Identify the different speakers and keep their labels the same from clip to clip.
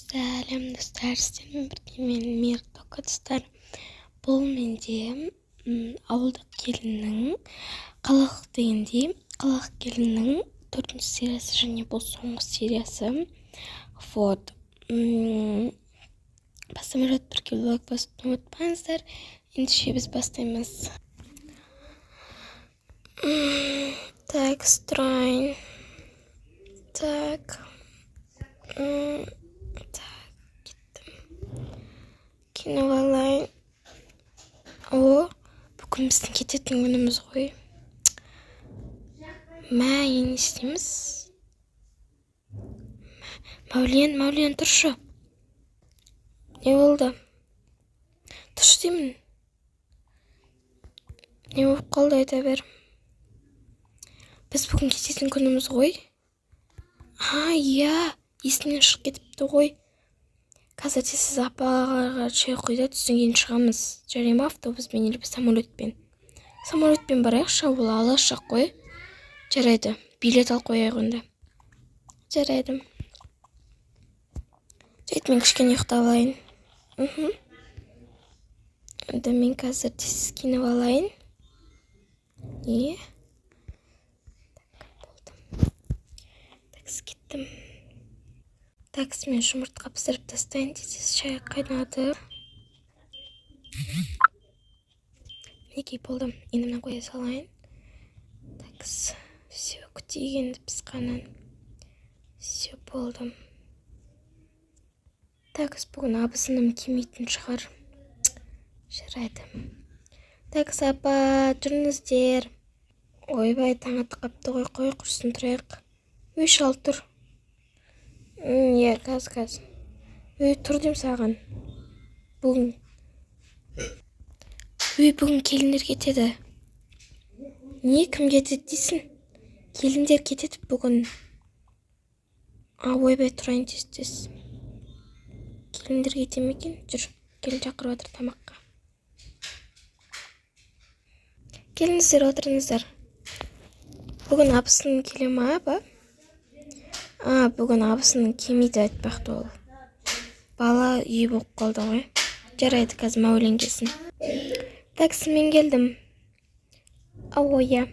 Speaker 1: Сәлем достар, сіздермен бірге мен Миртока достар. Бұл менде ауылдық келіннің, қалалық дегендей, қалалық келіннің 4-ші сериясы және бұл соңғы сериясы. Вот. Бастамай жатып тіркеліп лайк басуды ұмытпаңыздар. Ендеше біз бастаймыз. Так, стройн. Так. Так, кеттім. Кино алайын. О, бүгін біздің кететін күніміз ғой. Мә, енді не істейміз? Мәулен, Мәулен, тұршы. Не болды? Тұршы деймін. Не болып қалды, айта бер. Біз бүгін кететін күніміз ғой. А, иә, есімнен шығып кетіпті ғой. Қазір сіз апаларға шай құйды, түстен кейін шығамыз. Жарай ма, автобуспен или самолетпен? Самолетпен барайықшы, ол алыс жақ қой. Жарайды, билет алып қояйық онда. Жарайды. Жарайды, мен кішкене ұйықтап алайын. Онда мен қазір тез киініп алайын. Не? Так, болды. Так, кеттім. Так, мен жұмыртқа пісіріп тастайын, тез шай қайнады. Мінекей болды. Енді мына қоя салайын. Так, все, күтейік енді пісқанын. Все, болды. Так, бүгін абысыным келмейтін шығар. Жарайды. Так, апа, жүріңіздер. Ойбай, таң атып қапты ғой, қой, құрсын тұрайық. Өй, шал тұр. Иә, қазір, қазір. Өй, тұр деймін саған. Бүгін. Өй, бүгін келіндер кетеді. Не, кім кетеді дейсің? Келіндер кетеді бүгін. А, ойбай, тұрайын тез-тез. Келіндер кете ме екен? Жүр, келін шақырып жатыр тамаққа. Келіңіздер, отырыңыздар. Бүгін абысыным келе ма, апа? А, бүгін абысыным келмейді айтпақты ол. Бала үй болып қалды ғой. Жарайды, қазір Мәулен келсін. Так, мен келдім. Ау, иә.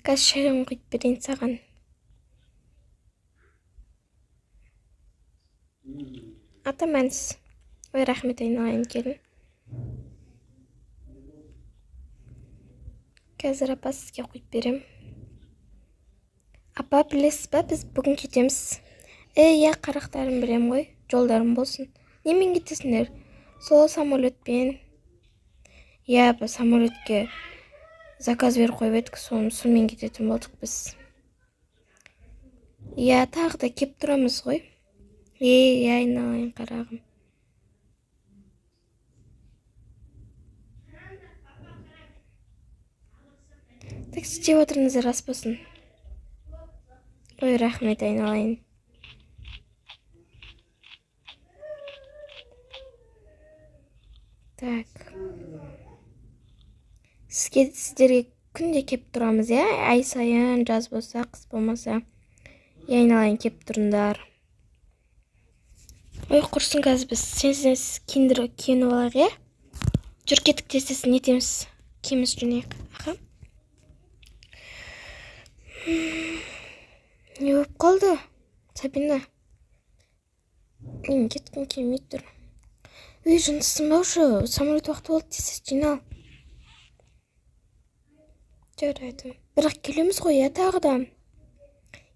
Speaker 1: Қазір шайын құйып берейін саған. Ата мәнсіз. Ой, рахмет айналайын келін. Қазір апа сізге құйып берем. Апа, білесіз ба, біз бүгін кетеміз. Иә, қарақтарым білем ғой, жолдарым болсын. Немен кетесіңдер? Сол самолетпен. Иә, апа, самолетке заказ беріп қойып едік, сонымен кететін болдық біз. Иә, тағы да кеп тұрамыз ғой. Иә, айналайын қарағым. Так, жеп отырыңыздар, ас болсын. Ой, рахмет айналайын. Так. Сіздерге күнде кеп тұрамыз, иә? Ай сайын, жаз болса, қыс болмаса. Иә, айналайын, кеп тұрыңдар. Ой, құрсын қазір біз сен-сен киініп алайық, иә? Жүр, кеттік тез-тез, не етеміз? Киіміміз жинайық. Аха. Не болып қалды, Сабина? Мен кеткім келмей тұр. Үй, жыныстың ба уже? Самолет уақыты болды, тез-тез жинал. Жарайды. Бірақ келеміз ғой, иә, тағы да?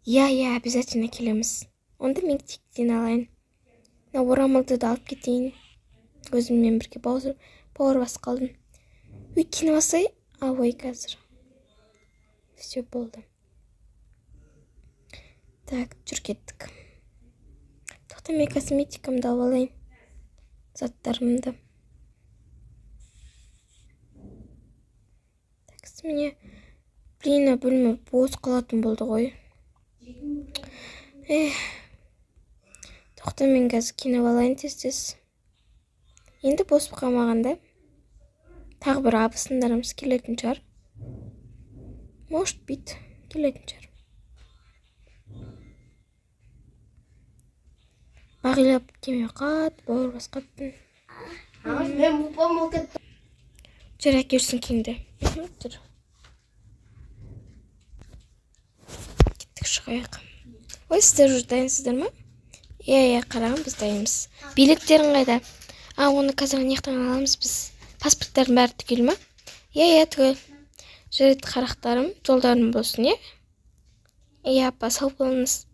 Speaker 1: Иә, иә, обязательно келеміз. Онда мен тек жиналайын. Мына орамалды да алып кетейін. Өзіммен бірге бауыр басып қалдым. Үй, киініп алсай? А, ой, қазір. Все, болды. Так, жүр кеттік. Тоқта, мен косметикамды алып алайын. Заттарымды. Так, міне. Блин, бөлме бос қалатын болды ғой. Эх. Тоқта, мен қазір киініп алайын тез-тез. Енді бос қалмағанда. Тағы бір абысындарымыз келетін шығар. Может быть, келетін шығар. Бағила әпкеме қатты бауыр басқанмын.
Speaker 2: Мен болып кеттім.
Speaker 1: Жүр, әкел сөмкеңді. Жүр. Кеттік, шығайық. Ой, сіздер уже дайынсыздар ма? Иә, қарағым, біз дайынбыз. Билеттерің қайда? А, оны қазір ана жақтан аламыз біз. Паспорттардың бәрі түгел ма? Иә, түгел. Жарайды, қарақтарым, жолдарың болсын, иә? Иә, апа, сау болыңыз.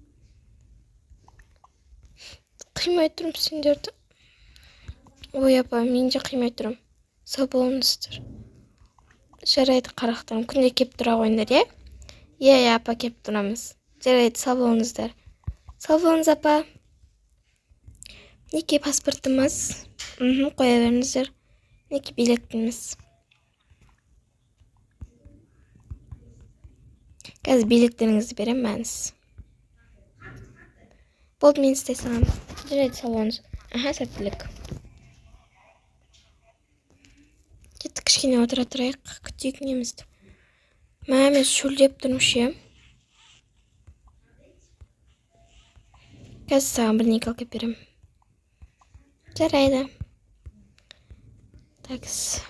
Speaker 1: Қимай тұрмын сендерді. Ой, апа, мен де қимай тұрмын. Сау болыңыздар. Жарайды, қарақтарым, күнде кеп тұра қойыңдар, иә? Иә, апа, кеп тұрамыз. Жарайды, сау болыңыздар. Сау болыңыз, апа. Мінекей паспортымыз. Қоя беріңіздер. Мінекей билетіміз. Қазір билеттеріңізді беремін, мәніз. Болды, мен істей саламын. Жарайды, сау болыңыз. Аха, сәттілік. Кеттік, кішкене отыра тұрайық, күтейік немізді. Мә, мен шөлдеп тұрмын ше. Қазір саған бірдеңе алып келіп беремін. Жарайды. Такс.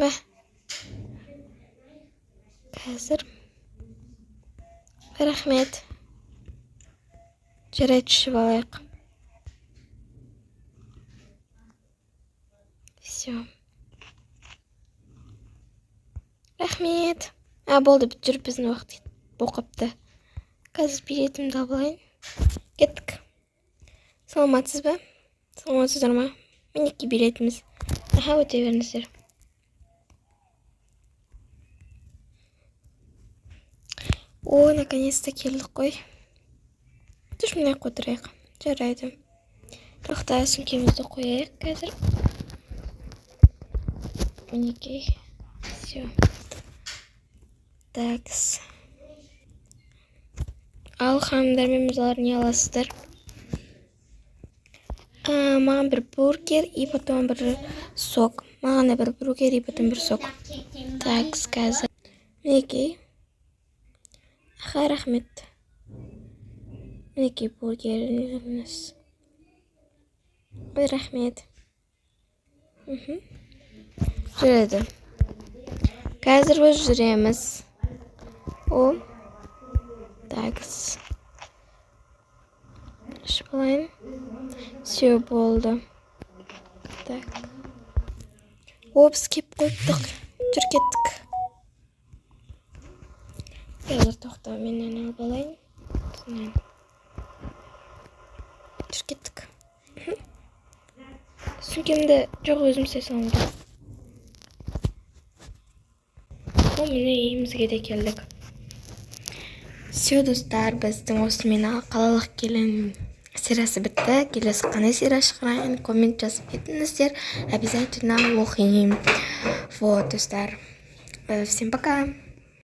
Speaker 1: Мә. Қазір. Рахмет. Жарайды, ішіп алайық. Все. Рахмет. А, болды, жүріп біздің уақыт болып. Қазір билетімді алып алайын. Кеттік. Саламатсыз ба? Саламатсыздар ма? Мінекей билетіміз. Аха, өте беріңіздер. О, наконец-то келдік қой. Түш, мына жаққа отырайық. Жарайды. Тоқта, сөмкемізді қояйық қазір. Мінекей. Все. Такс. Ал, ханымдар мен мырзалар, не аласыздар? Маған бір бургер и потом бір сок. Маған да бір бургер и потом бір сок. Такс, қазір. Мінекей. Аха, рахмет. Мінекей бургеріміз. Ой, рахмет. Жүреді. Қазір біз жүреміз. О. Такс. Ішіп алайын. Все, болды. Так. О, біз кеп қойыптық. Жүр, кеттік. Қазір тоқта, мен мынаны алып алайын. Жүр, кеттік. Сөмкемді жоқ, өзім істей саламын. О, міне үйімізге де келдік. Все, достар, біздің осымен қалалық келін сериясы бітті. Келесі қандай серия шығарайын, коммент жазып кетіңіздер. Обязательно оқимын. Вот, достар. Всем пока.